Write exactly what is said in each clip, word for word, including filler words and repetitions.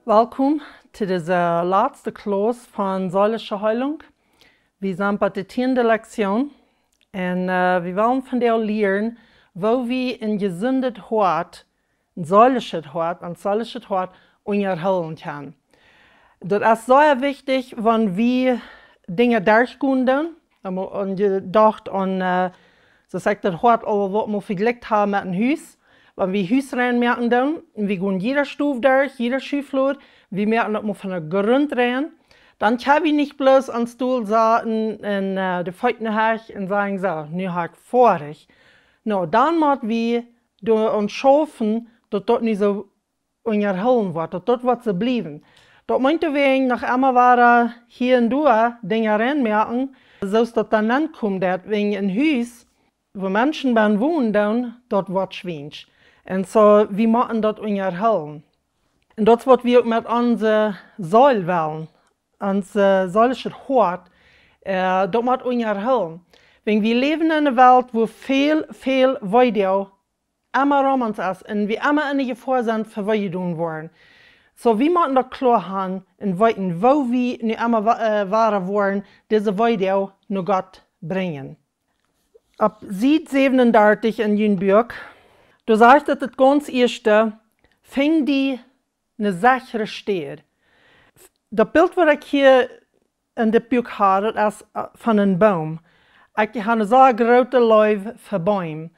Welkom to dise latste Klauss von Seelische Heilung. Wie sent bie de tieende Lektion un äh, wie wellen vondoag lieren, woo wie een jesundet Hoat, een seelischet Hoat, een seelischet Hoat unjahoolen kjennen. Daut es sea wichtich, wan wie Dinja derchgonen doonen. Emol aun jedocht aun, äh, soo aus ekj daut Hoat aul waut mol vejlikjt hab met een Hus. Wan wie Hus rein moaken doonen, un wie gonen jiede Stow derch, jiede Schufflod, wie moaken daut mol von de Grunt rein, dan kjenn wie nich bloos aum Stool sitten un äh, de Feet no Hecht un sajen: "Soo, nu hab ekj foadich." No, dan mott wie doaraun schaufen, daut daut nu soo unjahoolen woat, daut daut woat soo bliewen. Daut meent, wie noch emma wada hia un doa Dinja rein moaken, soo aus daut dan aunkomen deit, wan een Hus, wua Menschen bennen wonen doonen, daut woat schwiensch. Un soo, wie motten daut unjahoolen. Un daut es waut wie uk met onse Seel wellen, ons äh, seelischet Hoat, äh, daut mott unjahoolen. Wan wie läwen en eene Welt, wua väl, väl Weedoag emma rom ons es un wie emma en de Jefoa sent, fa wee jedonen woaren. Soo, wie motten daut kloa haben un weeten, woo wie nu emma wa äh, wada woaren dise Weedoag no Gott brinjen. Opp Sied säwenundartich en jun Buak, doa sajcht et, daut gaunz ieeschte: "Finj die eene sechre Städ." Daut Bilt, waut ekj hia en dit Buak hab, daut es äh, von een Boom. Ekj hab eene sea groote Leew fa Beem.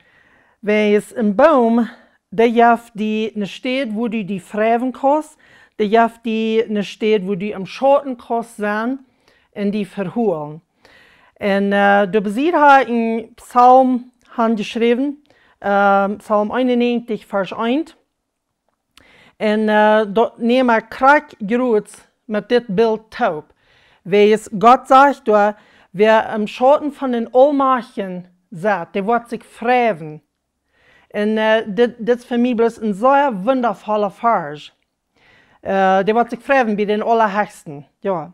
Wiels een Boom, dee jeft die eene Städ, wua du die frieen kaust, dee jeft die eene Städ, wua du em Schauten kaust sennen un die erhoolen. Un äh, doa besied hab ekj een Psalm hanjeschräwen, äh, Psalm eenunnegentig, Varsch eent. Un äh, daut nemt krakjt jrots met dit Bilt toop. Wiels Gott sajcht doa: "Wäa em Schauten von dän Aulmajchtjen sett, dee woat sikj frieen." Un äh, dit, dit es fa mie bloos een sea wundavolla Varsch. Äh, dee woat sikj frieen bie dän Aulahechsten, jo.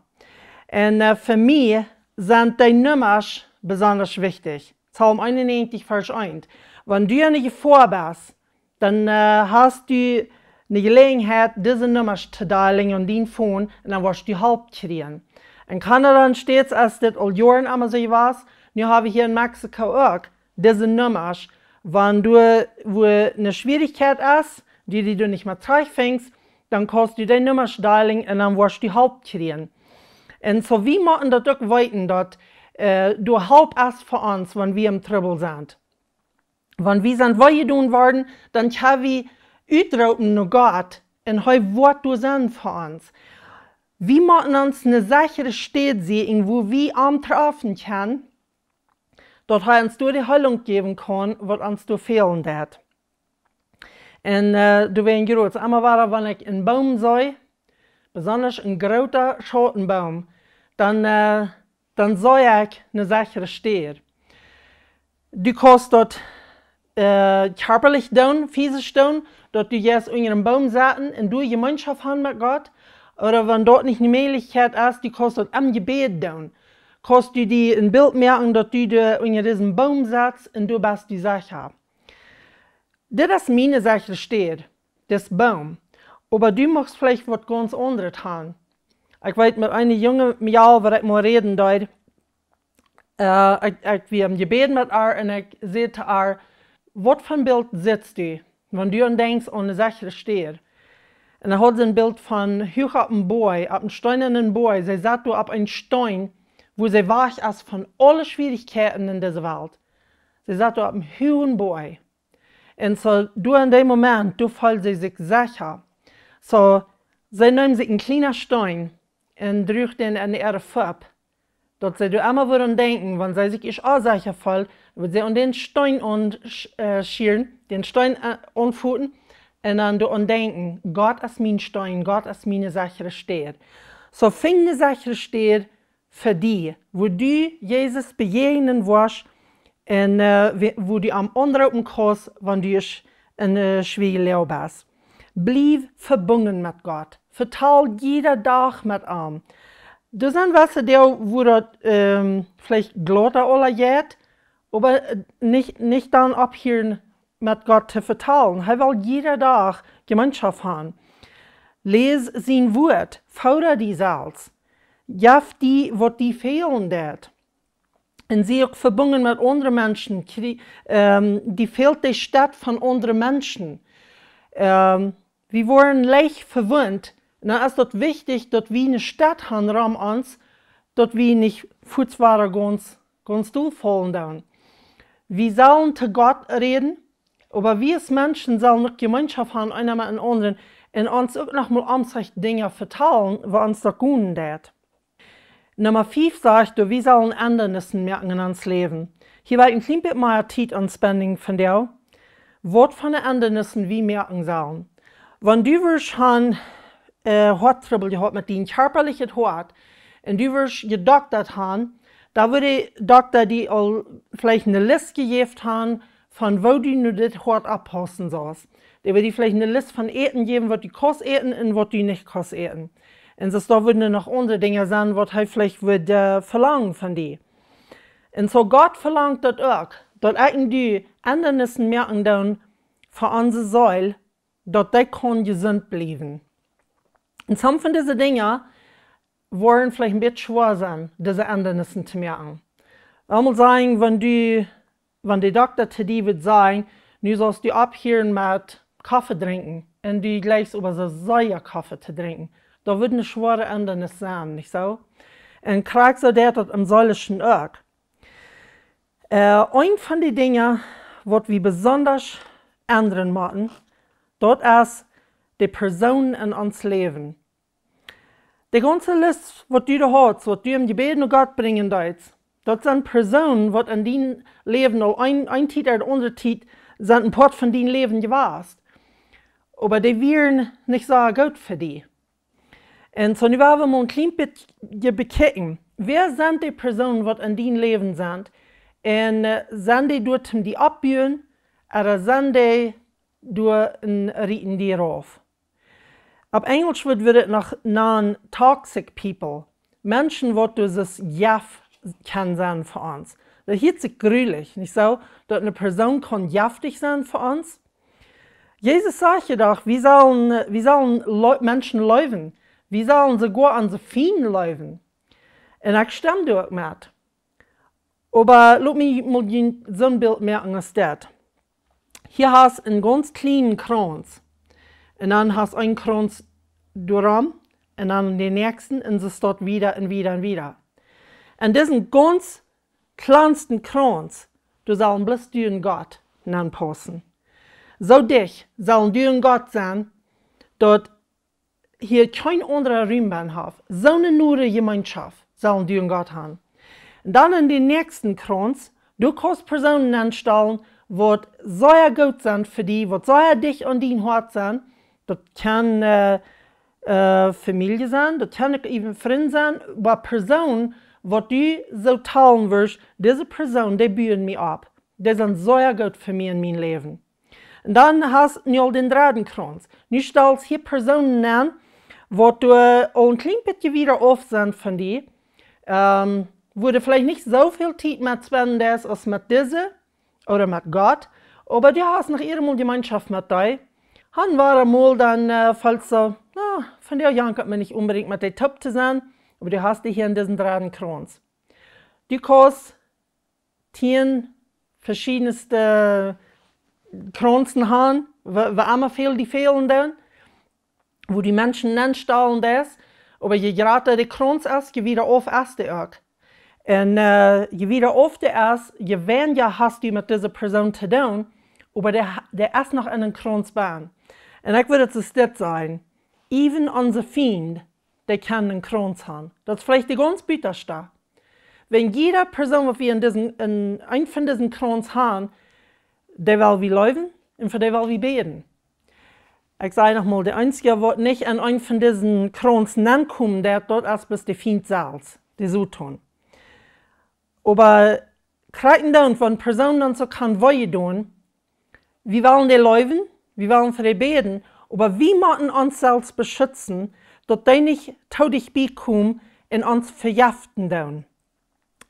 Un äh, fa mie sent dee Nummasch besonda wichtich. Psalm eenunnegentig, Varsch eent. Wan du en de Jefoa best, dan äh, hast du eene Jeläajenheit, dise Nummasch to dialen aun dien Phone, un dan woascht du Help kjrieen. En Kanada un States es dit aul Joaren emma soo jewast. Nu hab wie hia en Mexiko uk dise Nummasch. Wan du, wua eene Schwierichkjeit es, dee, dee du nich mea trigjfinjst, dan kaust du dee Nummasch dialen un dan woascht du Help kjrieen. Un soo, wie motten daut uk weeten, daut äh, doa Help es fa ons, wan wie em Trubbel sent. Wan wie sent wee jedonen worden, dan kjenn wie utroopen no Gott un hee woat doa sennen fa ons. Wie motten ons eene sechre Städ sieekjen, wua wie am trafen kjennen, daut hee ons doa de Heelunk jäwen kaun, waut ons doa fälen deit. Un äh, doa wea jrots emma wada, wan ekj een Boom see, besonda een groota Schautenboom, dan äh, dan see ekj eene sechre Städ. Du kaust daut äh, kjarpalich doonen, physisch doonen, daut du jeist unja een Boom sitten un du Jemeenschoft hast met Gott. Ooda wan daut nich eene Mäajlichkjeit es, du kaust daut em Jebäd doonen. Kaust du die een Bilt moaken, daut du doa unja disen Boom sittst un du best die secha. Dit es miene sechre Städ, dis Boom. Oba du muchst veleicht waut gaunz aundret haben. Ekj weet, met eene junge Mejal, waut ekj mol räden deed, äh, ekj, ekj wia em Jebäd met äa un ekj säd to äa: "Waut fa een Bilt sitst du, wan du aun denkjst aun eene sechre Städ?" Un dan haud see een Bilt von huach opp een Boaj, opp een steenanen Boaj. See saut doa opp een Steen, wua see wajch es von aule Schwierichkjeiten en dise Welt. See saut doa opp een huagen Boaj. Un soo, doa en dän Moment, doa feeld see sikj secha. Soo, see neem sikj een kjlienen Steen un druach dän en äare Fupp, daut see doa emma wudd aun denkjen, wan see sikj ieescht onsecha feeld, wudd see aun dän Steen aun, äh, schieren, dän Steen äh, aunfoten un dan doa aun denkjen: "Gott es mien Steen, Gott es miene sechre Städ." Soo, finj eene sechre Städ fa die, wua du Jesus bejäajnen woascht un äh, wua du am aunroopen kaust, wan du ieescht en eene schwierichje Loag best. Bliew vebungen met Gott. Vetal jieda Dach met am. Doa sent wesse Doag, wua daut ähm, veleicht glota aula jeit, oba äh, nich, nich dan opphieren met Gott to vetalen. Hee well jieda Dach Jemeenschoft haben. Läs sien Wuat, fooda die selfst. Jeff die, waut die fälen deit. Un sie uk vebungen met aundre Menschen. Krie-, ähm, die fält de Städ von aundre Menschen. Ähm, wie woaren leicht vewunt. Un dan es daut wichtich, daut wie eene Städ han rom ons, daut wie nich fuats wada gaunz, gaunz dolfaulen doonen. Wie sellen to Gott räden, oba wie aus Menschen sellen uk Jemeenschoft han, eena met dän aundren, un ons uk noch mol omsich Dinja vetalen, waut ons daut goot deit. Numma fief sajcht, daut wie sellen Endanissen moaken en ons Läwen. Hia well ekj een kjlien bät mea Tiet aunspenden vondoag. Waut fa Endanissen wie moaken sellen. Wan du wurscht han, äh, Hoattrubbel jehaut met dien kjarpalichet Hoat, un du wurscht jedoktat han, dan wudd de Dokta die aul veleicht eene List jejäft han, von woo du nu dit Hoat oppaussen saust. Dee wudd die veleicht eene List von Äten jäwen, waut du kaust äten un waut du nich kaust äten. Un soo, doa wudden noch aundre Dinja sennen, waut hee veleicht wudd, äh, velangen von die. Un soo Gott velangt daut uk, daut ekj un du Endanissen moaken doonen fa onse Seel, daut dee kaun jesunt bliewen. Un some von dise Dinja woaren veleicht een bät schwoa sennen, dise Endanissen to moaken. Well mol sajen, wan du, wan de Dokta to die wudd sajen, nu saust du opphieren met Koffe drinkjen, un du jlikjst oba soo sea Koffe to drinkjen, daut wudd eene schwoare Endanis sennen, nich soo? Un krakjt soo deit daut em Seelischen uk. Äh, eent von de Dinja, waut wie besondasch endren motten, daut es de Persoonen en ons Läwen. De gaunze List, waut du doa hast, waut du em Jebäd no Gott brinjen deist, daut sent Persoonen, waut en dien Läwen aul een, een Tiet ooda aundre Tiet sent een Poat von dien Läwen jewast. Oba dee wieren nich soo goot fa die. Un soo nu woa wie mol een kjlien bät bekjikjen. Wäa sent de Persoonen, waut en dien Läwen sent? Un, äh, sent dee doa om die oppbuen, ooda sent dee doa un rieten die rauf? Opp Enjelsch wudd, wudd et noch non-toxic people. Menschen, waut doa soo jeft kjennen sennen fa ons. Daut hieet sikj grulich, nich soo? Daut eene Persoon kaun jeftich sennen fa ons. Jesus sajcht je doch, wie sellen, wie sellen Leu-, Menschen leewen. Wie sellen soogoa onse Fiend leewen. Un ekj stemm doa uk met. Oba lot mie mol soon Bilt moaken aus dit. Hia hast een gaunz kjlienen Krauns. Un dan hast een Krauns doarom. Un dan dän näakjsten. Un soo steit wieda un wieda un wieda. En disen gaunz kjlansten Krauns, doa sellen bloos du un Gott nenpaussen. Soo dicht sellen du un Gott sennen, daut hia kjeen aundra Rum haft. Soone noje Jemeenschoft sellen du un Gott han. Un dan en dän näakjsten Krauns, du kaust Persoonen nenstalen, waut sea goot sent fa die, waut sea dicht aun dien Hoat sent. Daut kaun, äh, äh, Famielje sennen, daut kaun uk even Frind sennen, oba Persoonen, waut du soo talen wurscht, dise Persoonen, dee buen mie opp. Dee sent sea goot fa mie en mien Läwen. Un dan hast nu aul dän dredden Krauns. Nu stalst hia Persoonen nen, waut du, äh, aul een kjlien bät wieda auf sent von die, ähm, wua du veleicht nich soo väl Tiet met spenden deist aus met dise, ooda met Gott, oba du hast noch emol Jemeenschoft met dee. Han wada mol dan, äh, felt soo, na, von dee jankat mie nich onbedinjt met dee toop to sennen, oba du hast dee hia en disen dredden Krauns. Du kaust tieen veschiedne Kraunsen han, wua, wua emma väl die fälen doonen, wua du Menschen nenstalen deist, oba je jrata de Krauns es, je wieda auf es dee uk. Un, äh, je wieda auf dee es, je weinja hast du met dise Persoon to doonen, oba dee, dee es noch en dän Krauns bennen. Un ekj wudd daut soo dit sajen, even onse Fiend, dee kjennen een Krauns han. Daut es veleicht de gaunz butaste. Wan jieda Persoon, waut wie en disen, en, een von disen Krauns han, dee well wie leewen un fa dee well wie bäden. Ekj saj noch mol, de eensje, waut nich en een von disen Krauns nenkomen deit, daut es bloos de Fiend selfst, de Soton. Oba krakjt dan, wan Persoonen ons soo kjennen wee doonen, wie wellen dee leewen, wie wellen fa dee bäden, oba wie motten ons selfst beschutzen, daut dee nich too dicht bie komen un ons vejeften doonen.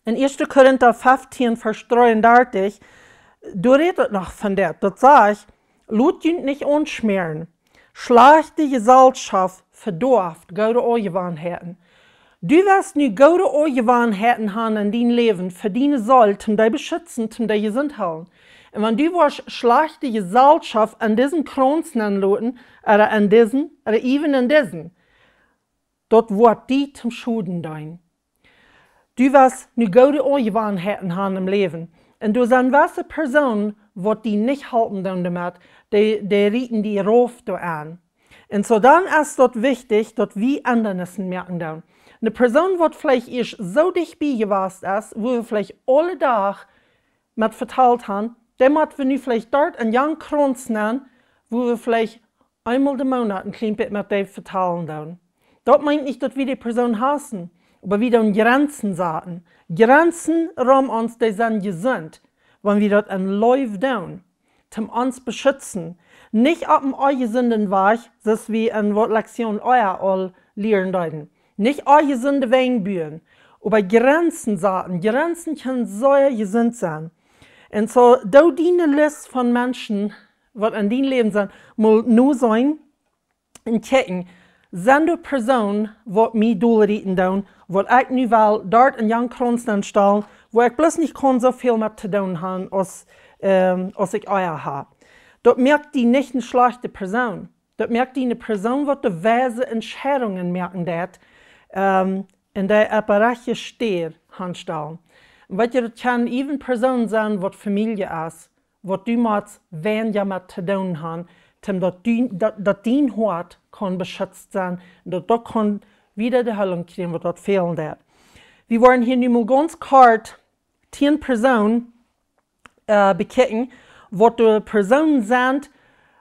En Ieeschte Korinta feftieen, Varsch dreeundartich, doa rät et noch von dit. Daut sajcht: "Lot junt nich aunschmäaren. Schlajchte Jeselschoft vedoaft goode Aunjewanheiten. Du woascht nu goode Aunjewanheiten haben en dien Läwen fa diene Seel, om die beschitzen, om die jesunt hoolen. Un wan du woascht schlajchte Jeselschoft en disen Krauns nenloten, ooda en disen, ooda even en disen, daut woat die tom Schoden doonen. Du woascht nu goode Aunjewanheiten haben em Läwen. Un doa sent jewesse Persoonen, waut die nich halpen doonen doamet, dee, dee rieten die rauf doaraun. Un soo dan es daut wichtich, daut wie Endanissen moaken doonen. Eene Persoon, waut veleicht ieescht soo dicht bie jewast es, wua wie veleicht aule Dach met vetalt haben, dee mott wie nu veleicht doa en jan Krauns nenn, wua wie veleicht eemol de Moonat een kjlien bät met dee vetalen doonen. Daut meent nich, daut wie dee Persoon hausen, oba wie doonen Jrenzen saten. Jrenzen rom ons, dee sent jesunt, wan wie daut en Leew doonen, om ons beschitzen. Nich opp eenen onjesunden Wajch, soo aus wie en waut Lektion ea aul lieren deeden. Nich onjesunde Wenj buen, oba Jrenzen saten. Jrenzen kjennen sea jesunt sennen. Un soo, doo diene List von Menschen, waut en dien Läwen sent, mol nu seenen un kjikjen, sent doa Persoonen, waut mie dolrieten doonen, waut ekj nu well doa en jan Krauns nenn stalen, wua ekj bloos nich kaun soo väl met to doonen haben, aus, ähm, aus ekj ea hab. Daut moakt die nich eene schlajchte Persoon. Daut moakt die eene Persoon, waut de weise Entscheidungen moaken deit, ähm, un dee opp de rajchte Städ hanstalen. Un weet jie, daut kaun even Persoon sennen, waut Famielje es, waut du motst weinja met to doonen haben, om daut dien, daut, daut dien Hoat kaun beschitzt sennen, un daut daut kaun wada de Heilunk kjrieen, waut daut fälen deit. Wie woaren hia nu mol gaunz kort tieen Persoonen, äh, bekjikjen, waut doa Persoonen sent,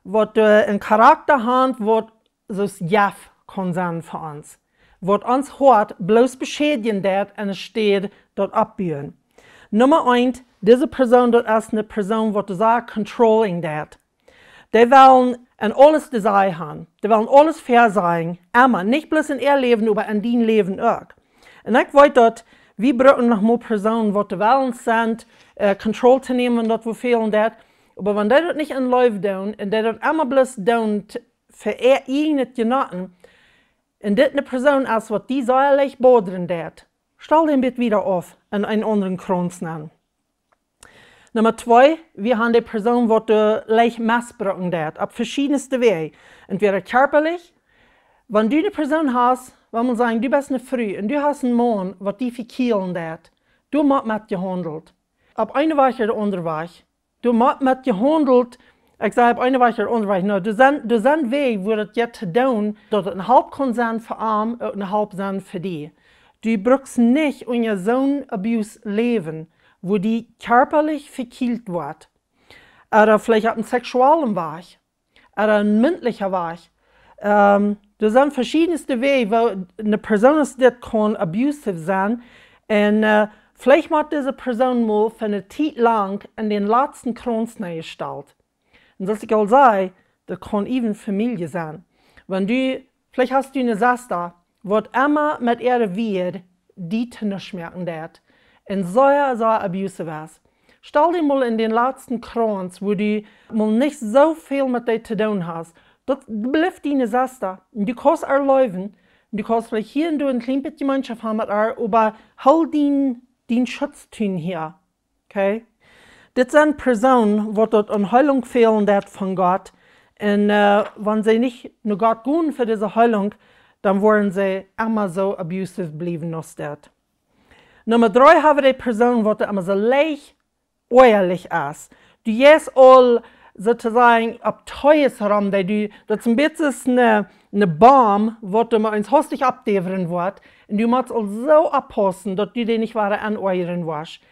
waut doa een Charakta haben, waut soo aus Jeft kaun sennen fa ons. Waut ons Hoat bloos beschädjen deit, enne Städ daut oppbuen. Numma eent, dise Persoon, daut es eene Persoon, waut sea controlling deit. Dee wellen en aules de Saj haben. Dee wellen aules väasajen. Emma. Nich bloos en äa Läwen, oba en dien Läwen uk. Un ekj weet, daut wie brucken noch mol Persoonen, waut dee wellen sent, äh, Control to nämen, wan daut woo fälen deit. Oba wan dee daut nich en Leew doonen, un dee daut emma bloos doonen t-, fa äa ieejnet Jenoten, un dit eene Persoon es, waut die sea leicht bodren deit, stal dän bät wada auf en eenen aundren Krauns nenn. Numma twee, wie haben dee Persoon, waut die leicht missbrucken deit, opp veschiedne Wäaj. Entweder kjarpalich, wan du eene Persoon hast, wan wie sajen, du best eene Fru un du hast eenen Maun, waut die vekjielen deit, du motst met jehaundelt. Opp eene Wajch ooda de aundre Wajch. Du motst met jehaundelt, ekj saj opp eene Wajch ooda de aundre Wajch. Nu, doa sent, doa sent Wäaj, wua daut jeit to doonen, daut et eene Help kaun sennen fa am, uk eene Help sennen fa die. Du bruckst nich unja soon Abuse läwen, wua die kjarpalich vekjielt woat. Ooda veleicht opp eenen seksuellen Wajch. Ooda eenen mintlichen Wajch. Ähm, doa sent veschiedne Wäaj, woo eene Persoon aus dit kaun abusive sennen. Un, äh, veleicht mott dise Persoon mol fa eene Tiet lang en dän latsten Krauns nenn jestalt. Un soo aus ekj aul säd, daut kaun even Famielje sennen. Wan du, veleicht hast du eene Sesta, waut emma met äare Wieed die to nuscht moaken deit. Un sea, sea abusive es. Stal die mol en dän latsten Krauns, wua du mol nich soo väl met dee to doonen hast. Daut blift diene Sesta. Un du kaust äa leewen. Un du kaust veleicht hia un doa een kjlien bät Jemeenschoft haben met äa, oba hool dien, dien Schutztun hia. Okay? Dit sent Persoonen, waut daut aun Heilunk fälen deit von Gott. Un, äh, wan see nich no Gott gonen fa dise Heilunk, dan woaren see emma soo abusive bliewen aus dit. Numma dree haben wie dee Persoon, waut emma soo leicht oajalich es. Du jeist aul soo to sajen opp Tees rom, dee du, daut es een bät soo aus eene, eene Bomm, waut du mau eent hastich oppdäwren woascht. Un du motst aul soo oppaussen, daut du dee nich wada aun oajren woascht.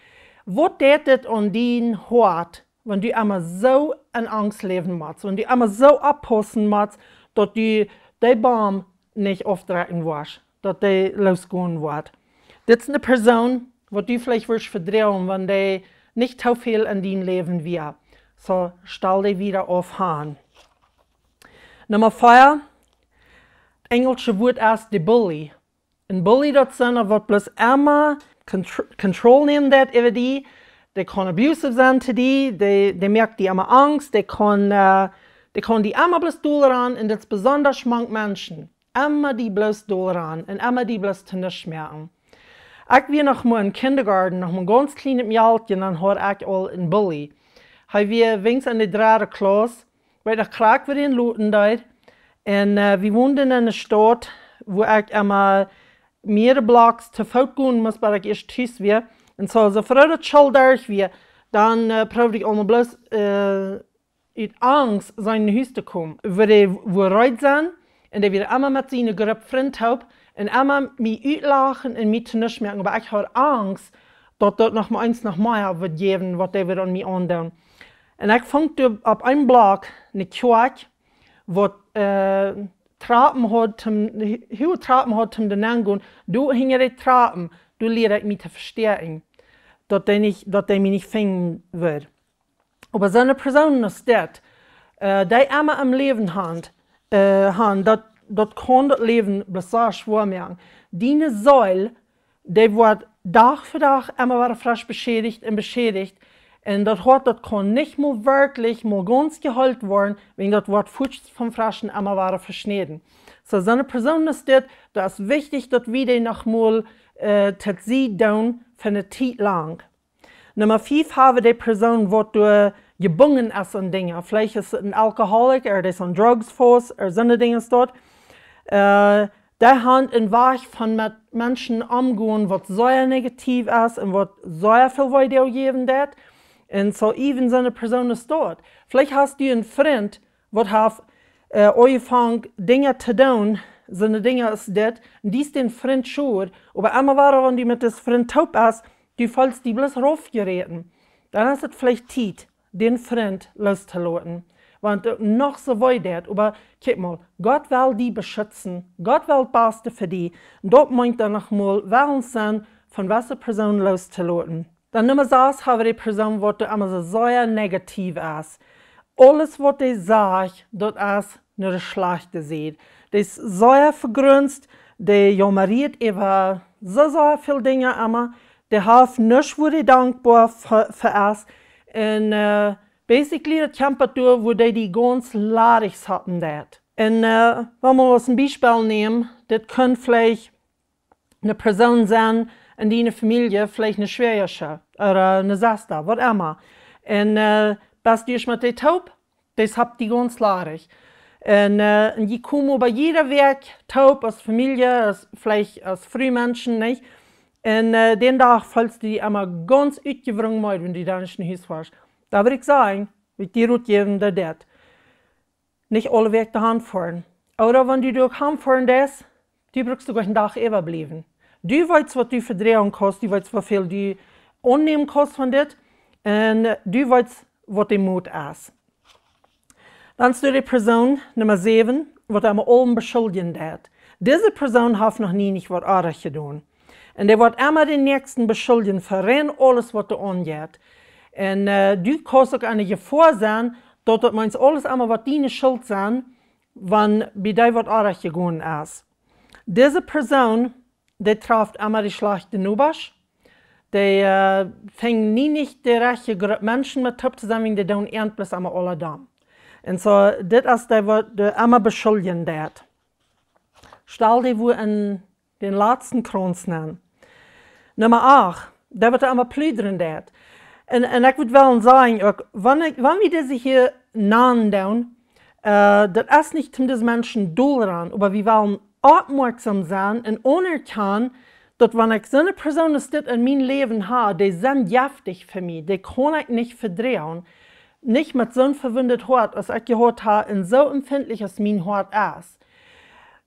Waut deit dit aun dien Hoat, wan du emma soo en Angst läwen motst, wan du emma soo oppaussen motst, daut du dee Bomm nich aufdrekjen woascht, daut dee loosgonen woat. Dit es eene Persoon, waut du veleicht wurscht vedroagen, wan dee nich too väl en dien Läwen wia. Soo, stal dee wada auf han. Numma vea, daut enjelsche Wuat es de bully. Een bully, daut sent dee, waut bloos emma contr-, control nämen deit äwa die. Dee kaun abusive sennen to die, dee, dee moakt die emma Angst, dee kaun, äh, dee kaun die emma bloos dol ran, un daut es besonda mank Menschen. Emma die bloos dol rannen un emma die bloos to nuscht moaken. Ekj wia noch mau em Kindergarten, noch mau gaunz kjlien em Jaltje, dan haud ekj aul een Bully. Hee wia weens enne dredde Klauss, weet noch krakjt wua ekj am loten deed. Un äh, wie wonden en eene Staut, wua ekj emma mearere Blocks to Foot gonen must, bat ekj ieescht tus wia. Un soo, soo froh daut School derch wia, dan äh, proowd ekj aul mau bloos äh, ut Angst sennen no Hus to komen. Wua dee wua reed sennen, un dee wia emma met siene Grupp Frind toop, un emma mie utlachen un mie to nuscht moaken, oba ekj haud Angst, daut daut noch mau eens noch mea wudd jäwen, waut dee wudd aun mie aundoonen. Un ekj funk doa opp een Block eene Kjoakj, waut äh, Trappen haud, toom, huage Trappen haud, toom doa nenn gonen. Doa hinja de Trappen, doa lieed ekj mie to vestäakjen, daut dee nich, daut dee mie nich finjen wudd. Oba soone Persoonen aus dit, äh, dee emma em Läwen han, äh, han, daut, daut kaun daut Läwen bloos sea schwoa moaken. Diene Seel, dee woat Dach fa Dach emma wada fresch beschädicht un beschädicht. Un daut Hoat, daut kaun nich mau werkjlich mau gaunz jeheelt woaren, wan daut woat fuaz vom freschen emma wada veschnäden. Soo, soone Persoonen aus dit, daut es wichtich, daut wie dee noch mau äh, to Sied doonen fa eene Tiet lang. Numma fief ha wie de Persoon, waut doa jebungen es aun Dinja. Veleicht es et een Alkoholiker, ooda dee es aun Drugs faust, ooda soone Dinja es daut. Äh, dee han een Wajch von met Menschen omgonen, waut sea negativ es un waut sea väl Weedoag jäwen deit. Un soo even soone Persoon es daut. Veleicht hast du een Frint, waut haft äh, aunjefongen Dinja to doonen, soone Dinja aus dit, un dee es dän Frint schuren, oba emma wada, wan du met dän Frint toop best, du feelst die bloos raufjeräten. Dan es et veleicht Tiet, dän Frint looszutooten. Wan et noch soo wee deit, oba kjikj mol, Gott well die beschutzen, Gott well daut Baste fa die, un daut meent dan noch mol wellens sennen, von wesse Persoon looszutooten. Dan Numma sas ha wie de Persoon, waut doa emma soo sea negativ es. Aules, waut dee sajcht, daut es no de schlajchte Sied. Dee es sea vegrunzt, dee jaumrieet äwa soo, soo väl Dinja emma. Dee haft nuscht, wua dee dankboa fa, fa es. Un äh, basically, daut kjemt doa, wua dee die gaunz ladich saten deit. Un äh, wan wie mau aus een Biespel nämen, dit kunn veleicht eene Persoon sennen en diene Famielje, veleicht eene Schwäajasche ooda eene Sesta, waut emma. Un äh, best du ieescht met dee toop, dee sapt die gaunz ladich. Un äh, un jie komen oba jiede Wäakj toop aus Famielje, aus, veleicht aus Frumenschen, nich? Un äh, dän Dach feelst du die emma gaunz utjewrungen meed, wan du dan no Hus foascht. Dan wudd ekj sajen, wudd ekj die Rot jäwen, daut daut nich aule Wäakj doahan foaren. Ooda wan du doa uk han foaren deist, du brukst doa een Dach äwa bliewen. Du weetst, waut du vedroagen kaust, du weetst, woo väl du aunnämen kaust von dit, un äh, du weetst, waut de Moot es. Dan es doa de Persoon Numma säwen, waut emma aulem beschuldjen deit. Dise Persoon haft noch nie nich waut oajch jedonen. Un dee woat emma dän Näakjsten beschuldjen fa rein aules, waut doa aunjeit. Un äh, du kaust uk en de Jefoa sennen, daut daut meent aules emma woat diene Schult sennen, wan bie die waut oajch jegonen es. Dise Persoon, dee traft emma de schlajchte Nobasch. Dee äh, finjen nie nich de rajchte Grupp Menschen met toop to sennen, wan dee doonen bloos emma aula domm. Un soo, dit es dee, waut dee emma beschuldjen deit. Stal dee wua en dän latsten Krauns nenn. Numma acht, dee waut emma pludren deit. Un, un ekj wudd wellen sajen, uk, wan ekj, wan wie dise hia nanen doonen, äh, daut es nich om dise Menschen dol rannen, oba wie wellen oppmoakjsom sennen un aunerkjanen, daut wan ekj soone Persoon aus dit en mien Läwen ha, dee sent jeftich fa mie, dee kaun ekj nich vedroagen, nich met soon vewundet Hoat, aus ekj jehaut ha, un soo empfintlich aus mien Hoat es.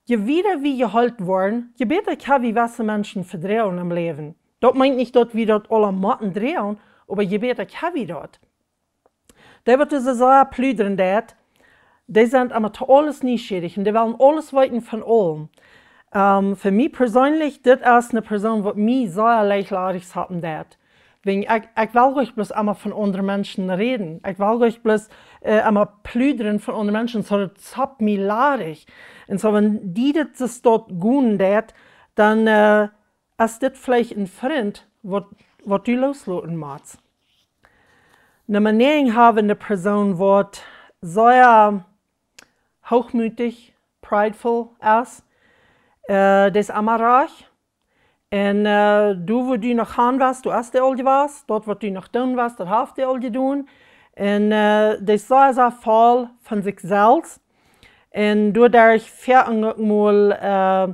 Je wieda wie jeheelt woaren, je bäta kjenn wie wesse Menschen vedroagen em Läwen. Daut meent nich, daut wie daut aula motten droagen, oba je bäta kjenn wie daut. Dee, waut dise Sachen pludren deit, dee sent emma to aules nieschierich un dee wellen aules weeten von aulem. Ähm, fa mie perseenlich, dit es eene Persoon, waut mie sea leicht ladich sappen deit. Wäajen ekj, ekj well nich bloos emma von aundre Menschen räden. Ekj well nich bloos äh, emma pludren von aundre Menschen, soo daut sapt mie ladich. Un soo, wan die dit soo stoakj gonen deit, dan äh, es dit veleicht een Frint, waut, waut du loosloten motst. Numma näajen ha wie eene Persoon, waut sea hoochmootich, prideful es. Äh, daut es emma rajcht. Un äh, du, wua du noch gonen west, du hast dee aul jewast. Daut, waut du noch doonen west, daut hast du aul jedonen. Un äh, daut es sea, sea voll von sikj selfst. Un doaderch fäa uk mol, äh,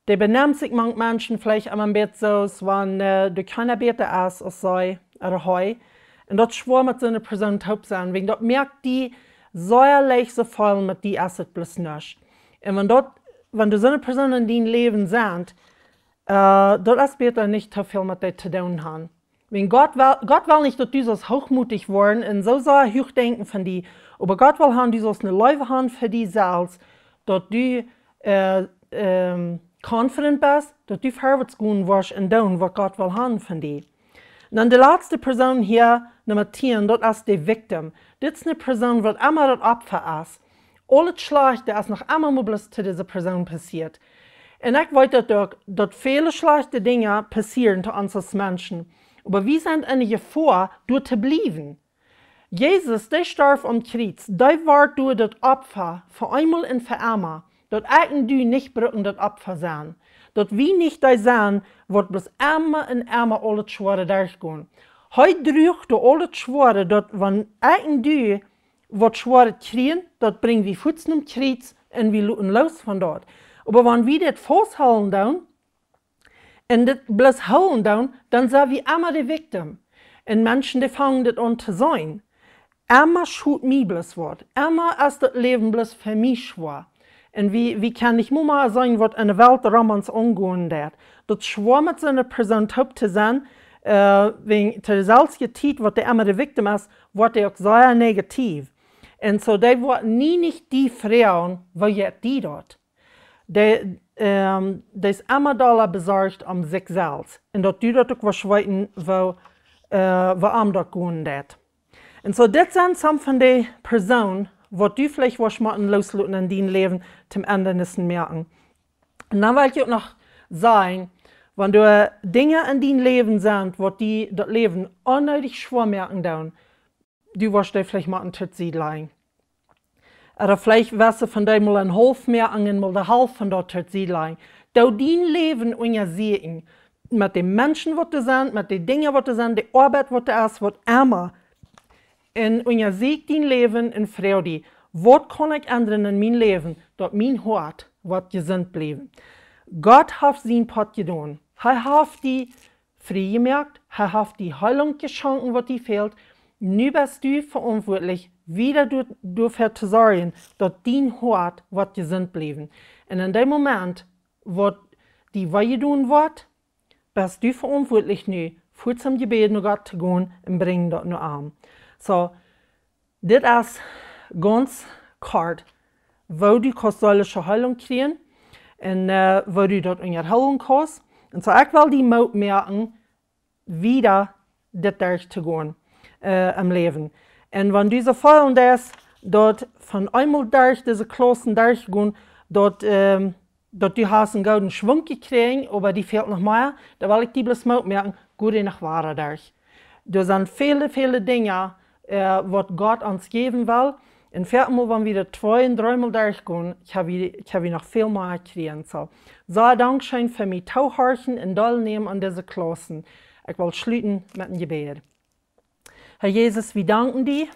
dee benemt sikj mank Menschen veleicht emma een bät soo, aus wan äh, doa kjeena bäta es aus see ooda hee. Un daut es schwoa, met soone Persoon toop to sennen, wäajen daut moakt die sea leicht soo feelen, met die es et bloos nuscht. Un wan daut, wan doa soone Persoonen en dien Läwen sent, äh, daut es bäta nich too väl met dee to doonen haben. Wäajen Gott well, Gott well nich, daut du soo hochmootich woascht un soo, soo huach denkjen von die. Oba Gott well haben, du saust eene Leew haben fa die selfst, daut du äh, ähm, confident best, daut du verwoats gonen woascht un doonen, waut Gott well haben von die. Un dan de latste Persoon hia, Numma tieen, daut es de victim. Dit es eene Persoon, waut emma daut Opfa es. Aul daut Schlajchte es noch emma mol bloos to dise Persoon passieet. Un ekj weet daut uk, daut väle schlajchte Dinja passieren to ons aus Menschen. Oba wie sent en de Jefoa, doa to bliewen. Jesus, dee storf aum Kjriez, dee wort doa daut Opfa fa eemol un fa emma, daut ekj un du nich brucken daut Opfa sennen. Daut wie nich dee sennen, waut bloos emma un emma aul daut Schwoare derchgonen. Hee druach doa aul daut Schwoare, daut wan ekj un du waut Schwoaret kjrieen, daut brinj wie fuaz nom Kjriez un wie loten loos von daut. Oba wan wie dit fausthoolen doonen, un dit bloos hoolen doonen, dan sent wie emma de victim. Un Menschen, dee fangen dit aun to seenen. Emma schot mie bloos waut. Emma es daut Läwen bloos fa mie schwoa. Un wie, wie kjennen nich mol seenen, waut en de Welt rom ons aungonen deit. Daut es schwoa, met soone Persoon toop to sennen, äh, wäajen to de selwje Tiet, waut dee emma de victim es, woat dee uk sea negativ. Un soo, dee woat nie nich die froagen, woo jeit die daut. Dee, ähm, dee es emma dolla besorcht om sikj selfst. Un daut du daut uk woascht weeten, woo, äh, woo am daut gonen deit. Un soo, dit sent some von de Persoonen, waut du veleicht woascht motten loosloten en dien Läwen, toom Enj moaken. Un dan well ekj uk noch sajen, wan doa Dinja en dien Läwen sent, waut die daut Läwen onneedich schwoa moaken doonen, du woascht dee veleicht motten to Sied lajen. Ooda veleicht west du von dee mol een haulf moaken un mol de Halft von daut to Sied lajen. Doo dien Läwen unjasieekjen. Met de Menschen, waut doa sent, met de Dinja, waut doa sent, de Oabeit, waut doa es, waut emma. Un unjasieekj dien Läwen un froag die: Waut kaun ekj endren en mien Läwen, daut mien Hoat woat jesunt bliewen? Gott haft sien Poat jedonen. Hee haft die frie jemoakt, hee haft die Heelunk jeschonken, waut die fält. Nu best du veauntwuatlich, wieda doa, doafäa to sorjen, daut dien Hoat woat jesunt bliewen. Un en dän Moment, waut die wee jedonen woat, best du veauntwuatlich nu, fuaz em Jebäd no Gott to gonen un brinjen daut no am. Soo, dit es gaunz kort, woo du kaust seelische Heelunk kjrieen un, äh, woo du daut unjahoolen kaust. Un soo, ekj well die Moot moaken, wieda dit derch to gonen, äh, em Läwen. Un wan du soo feelen deist, daut von eemol derch dise Klaussen derch gonen, daut, ähm, daut du hast eenen gooden Schwunk jekjräajen, oba die fält noch mea, dan well ekj die bloos Moot moaken, go noch wieda derch. Doa sent väle, väle Dinja, äh, waut Gott ons jäwen well. Un väl mol, wan wie doa twee un dree mol derch gonen, kjenn wie, kjenn wie noch väl mea kjrieen. Soo, soo, dankscheen fa mie toohorchen un deelnämen aun dise Klaussen. Ekj well schluten met een Jebäd. Herr Jesus, wie danken die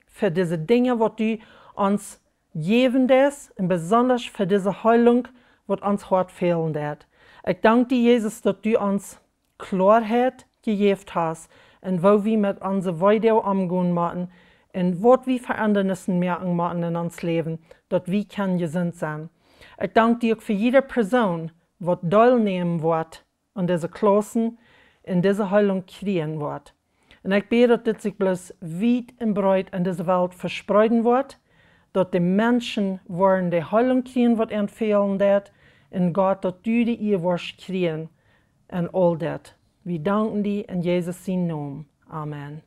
fa dise Dinja, waut du ons jäwen deist, un besonda fa dise Heelunk, waut ons Hoat fälen deit. Ekj dank die, Jesus, daut du ons Kloaheit jejäft hast un woo wie met onse Weedoag omgonen motten un waut wie Veendrissen moaken motten en ons Läwen, daut wie kjennen jesunt sennen. Ekj dank die uk fa jieda Persoon, waut deelnämen woat aun dise Klaussen un dise Heelunk kjrieen woat. Un ekj bäd, daut dit sikj bloos wiet un breet en dise Welt vespreeden woat, daut de Menschen woaren de Heelunk kjrieen, waut an fälen deit, un Gott, daut du de Ea woascht kjrieen en aul dit. Wie danken die en Jesus sien Nomen. Amen.